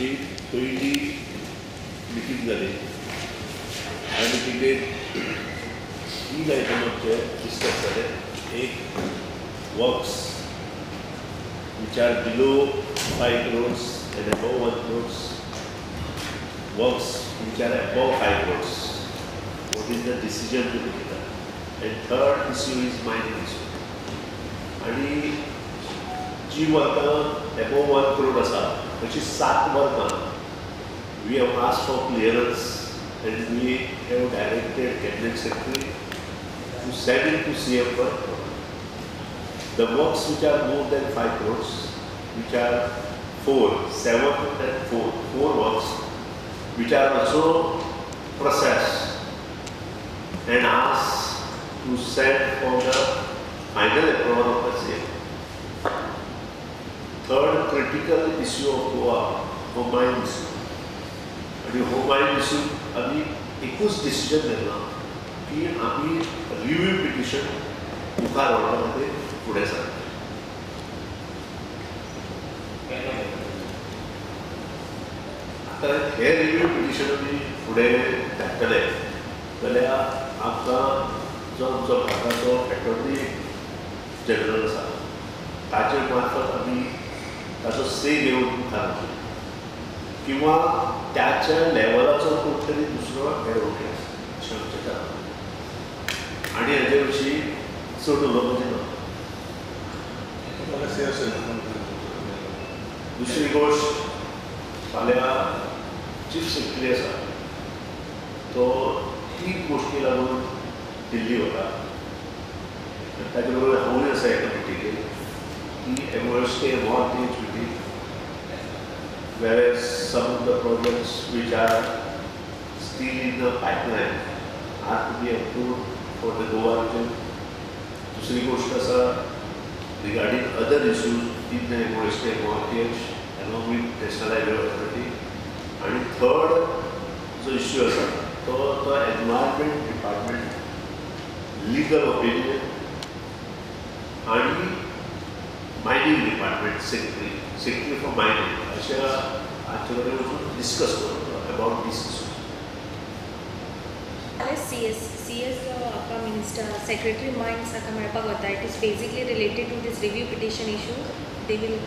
आमची पयली मिटींग जाली. ह्या मिटिंगेत तीन आयटम आमचे डिस्कस जाले. एक, works which are below 5 crores and above 1 crores, works which are above 5 crores, what is the decision to be taken, and third issue is mining issue. आणि जी वर्कां above 1 crore आसा तशी 7 वर्कां we have asked for clearance and we have directed Cabinet Secretary to send it to CM for approval. The works which are more than 5 crores, which are 4, 7 and 4, 4 works, which are also processed and asked to send for the final approval of the CM. Third critical issue of Goa, हो mine issue. आनी हो mine issue आमी एकूच decision घेतला की आमी review petition मुखार व्हरपा खातीर फुडें सरता. आतां हे रिव्यू पिटिशन आमी फुडें धाडटले जाल्यार आमकां जो आमचो भारताचो एटॉर्नी जनरल आसा ताचे मार्फत आमी ताचो से घेवन मुखार वतले किंवा त्याच्या लेवलाचो कोण तरी दुसरो एडवोकेट अशें आमचें थारलां. आनी हाजे विशीं चड उलोवपाचें ना. दुसरी गोश्ट, फाल्यां चीफ सेक्रेटरी आसा तो 3 गोश्टी लागून दिल्ली वता. ताचे बरोबर हांवूय आसा एका मिटिंगेक की MOST MORTH meeting, whereas some of the projects which are still in the pipeline are to be approved for the Goa region. दुसरी गोश्ट आसा regarding other issues in the MOST MORTH along with National Highway Authority. आनी third जो issue आसा तो तो environment department, legal opinion आनी mining department secretary for mining अशा हांचे कडेन वचून डिस्कस करतलो अबाउट these issues. CS आपका मिनिस्टर सेक्रेटरी माइंस हाका मेळपाक वता. It is basically related to this review petition issue. They will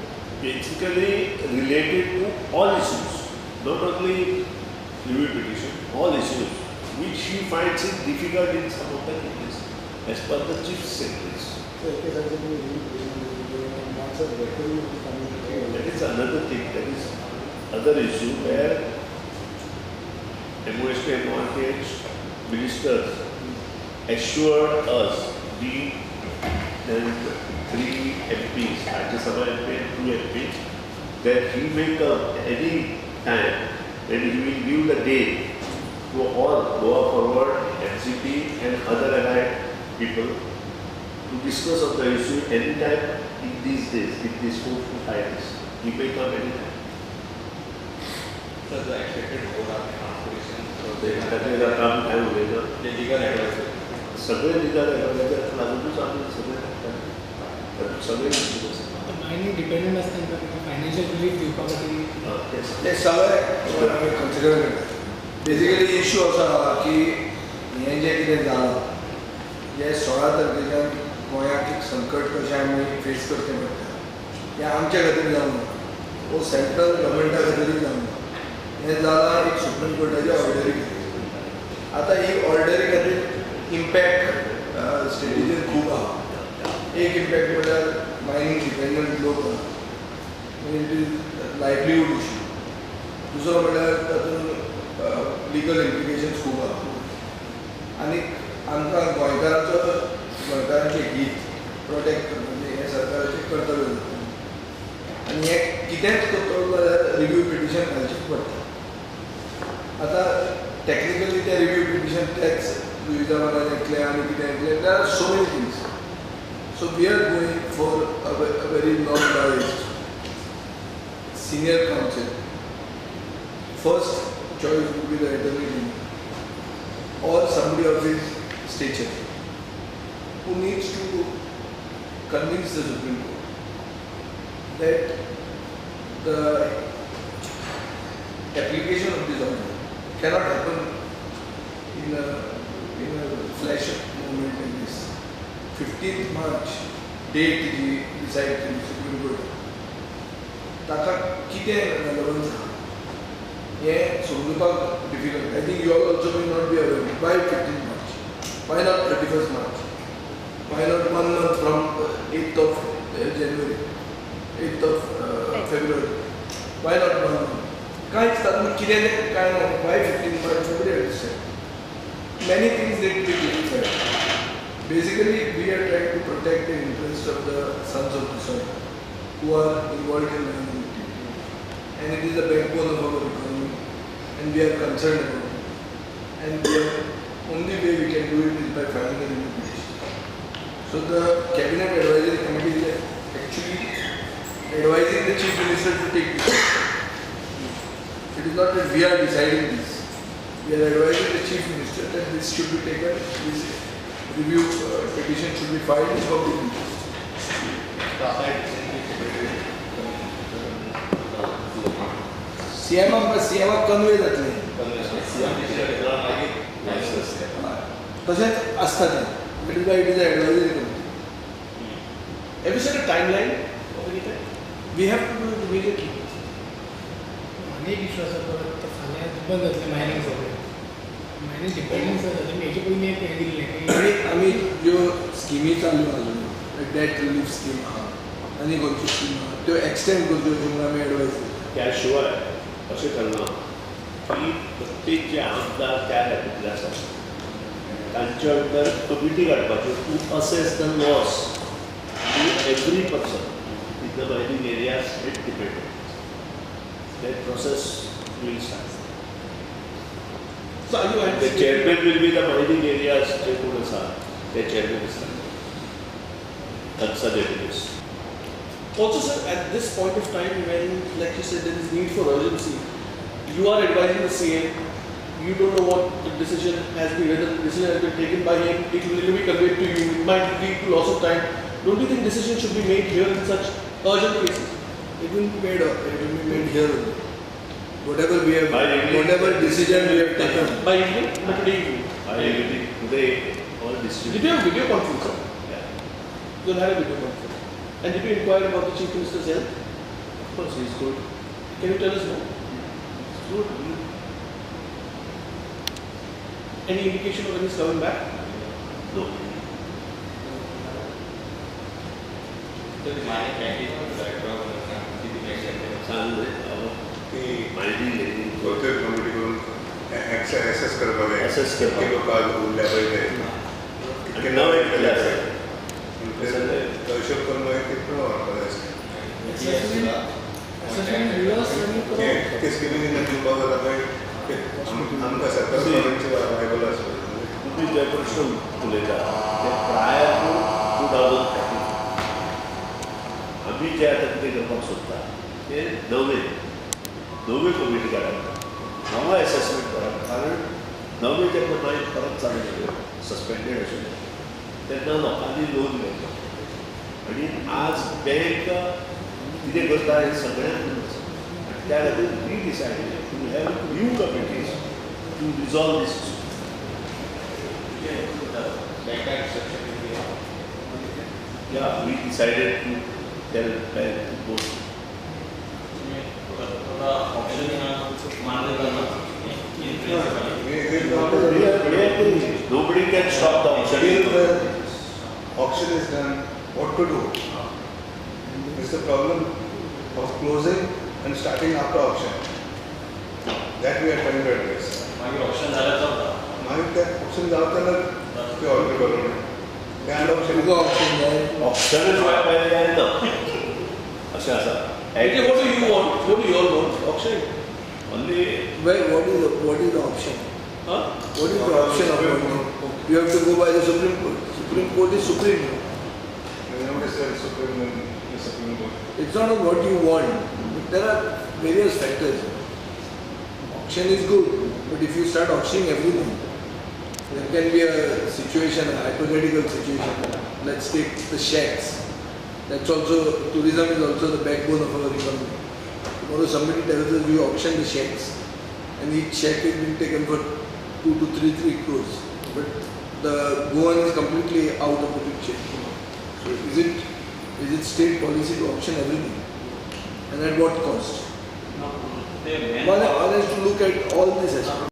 basically related to all issues, not only review petition, all issues which he finds it difficult in some of the cases as per the chief secretaries. That is another thing, that is other issue where MOST MORTH ministers assured us, we and 3 MPs, Rajya Sabha MP and 2 MPs, that he may come any time and he will give the date to all Goa Forward, MCP and other allied people to discuss on the issue any time in these days, in these 4 to 5 days. He may come any time. Sir, the expected board of transportation. काम काय उलयना ते legal advice सगळे legal adviser लागूनच आमी सगळे तातूंत सगळे issues आसा. मायनींग डिपेंडंट आसता तांकां फायनान्शियल रिलीफ दिवपा खातीर ते सगळे आमी कन्सिडर करता. बेसिकली इश्यू असो आहा की हें जें कितें जालां हें 16 तारखेच्यान गोंयाक एक संकट कशें आमी फेस करचें पडटा हें आमच्या खातीर जावंक ना, वो सेंट्रल गव्हर्मेंटा खातीरूय जावंक ना. हें जालां एक सुप्रीम कोर्टाच्या ऑर्डरी खातीर. आतां ही ऑर्डरी खातीर इम्पॅक्ट स्टेटीचेर खूब आहा. एक इम्पॅक्ट म्हणल्यार मायनींग डिपेंडंट लोक आहा, it is livelihood issue. दुसरो म्हणल्यार तातूंत लिगल इम्प्लिकेशन्स खूब आहा आनी आमकां गोंयकारांचो गोंयकारांचें हीत प्रोटेक्ट करपाचें हें सरकाराचें कर्तव्य जाता आनी हें कितेंच करतलो जाल्यार रिव्यू पिटिशन घालचेंच पडटा. आतां टॅक्निकली तें रिव्यू पिटिशन त्याच लुईजा येतलें आनी कितें येतलें, there are so many things. So we are going for a very long biased senior counsel. First choice would be the attorney general or somebody of his stature who needs to convince the Supreme Court that the Application of this order cannot happen in a flash moment like this. 15th March date ji decide केली supreme court ताका कितें relevance आहा हें समजुपाक difficult. I think you all also may not be aware. Why 15th March? Why not 31st March? Why not 1 month from 8th of January, 8th of February? Why not 1 month? कांयच तातूंत कितें तें कांय ना. Why 15th March? Nobody understand. Many things need to be clarified. Basically, we are trying to protect the interests of the sons of the soil who are involved in mining activity, and it is the backbone of our economy, and we are concerned about it. And the only way we can do it is by filing a review petition. So the Cabinet Advisory Committee is actually advising the Chief Minister to take this. It is not that we are deciding this. We are advising the Chief Minister that this should be taken, this review petition should be filed in public interest. CM convey जातलें. तशेंच आसता तें. It is why it is an advisory committee. Have you set a timeline of any kind? We have to do it immediately. आनी एक issue आसा परत फाल्यां बंद जातलें मायनींग सगळें. मायनींग डिपार्टमेंट जातलें हेजे पयलीं एक हें दिल्लें. आनी आमी ज्यो स्किमी चालू आसल्यो डेट रिलीफ स्कीम आहा आनी खंयच्यो स्कीम आहा त्यो एक्सटेंड करच्यो अशें म्हणून आमी एडवायस दिता. त्या शिवाय अशें करना की प्रत्येक जे आमदार त्या खातीर आसा तांच्या अंडर कमिटी काडपाच्यो to assess the loss to every person in the mining areas and dependent. That process will start. So are you The chairman will be the mining areas जे कोण आसा ते चेअरमॅन आसता concerned areas. Also, sir, at this point of time when, like you said, there is need for urgency, you are advising the CM, you don't know what the decision has been, whether the decision has been taken by him, it will be conveyed to you, it might lead to loss of time. Don't you think decision should be made here in such urgent cases? It will be made, it will be made here only. Whatever we have, whatever decision we have taken. By evening? By today evening? By evening, today, all decisions. Did you have a video conference, sir? Yeah. You had a video conference. And did you inquire about the Chief Minister's health? Of course, he is good. Can you tell us more? It's good. Any indication of when he's coming back? No. Committee करून assess करपाक जाय कितके लोक उरल्या पळय ते कितके नवे केले आसा तो हिशोब करून मागीर तितलो व्हरपाक जाय. ते स्किमी जेन्ना दिवपाक जाता पळय आमकां सरकार लायबल आसता. तुमी जे प्रश्न उलयता ते प्रायर टू 2013 आमी जे आतां कितें करपाक सोदता ते नवे नवी कमिटी काडप, नवो एसेसमेंट करप. कारण नवे जेन्ना मागीर परत चालू जाल्यो सस्पेंडेड आशिल्लें तेन्ना लोकांनी लोन घेतलो आनी आज बँक कितें करता हें सगळ्यांक खबर आसा. आनी त्या खातीर we decided to have new committees to resolve this issue. Yeah, we decided to tell bank to go. Nobody can stop the auction. Till the auction is done, what to do? It's the problem of closing and starting after auction. That we are trying to address. Auction जावता ना ते order करून ते auction auction पयलें जायना अशें आसा. What do you want? What do you all want? Auction. Only. Well, what is the option? Huh? What is the option of voting? You have to go by the Supreme Court. Supreme Court is supreme. Nobody said Supreme the Supreme Court. It's not what you want. But there are various factors. Auction is good, but if you start auctioning everything, there can be a situation, a hypothetical situation. Let's take the shacks. That's also, tourism is also the backbone of our economy. Tomorrow somebody tells us we auction the shacks. And each check is being taken for 2 to 3 crores. But the Goan is completely out of the picture. So is it state policy to auction everything? And at what cost? No, One has to look at all these aspects.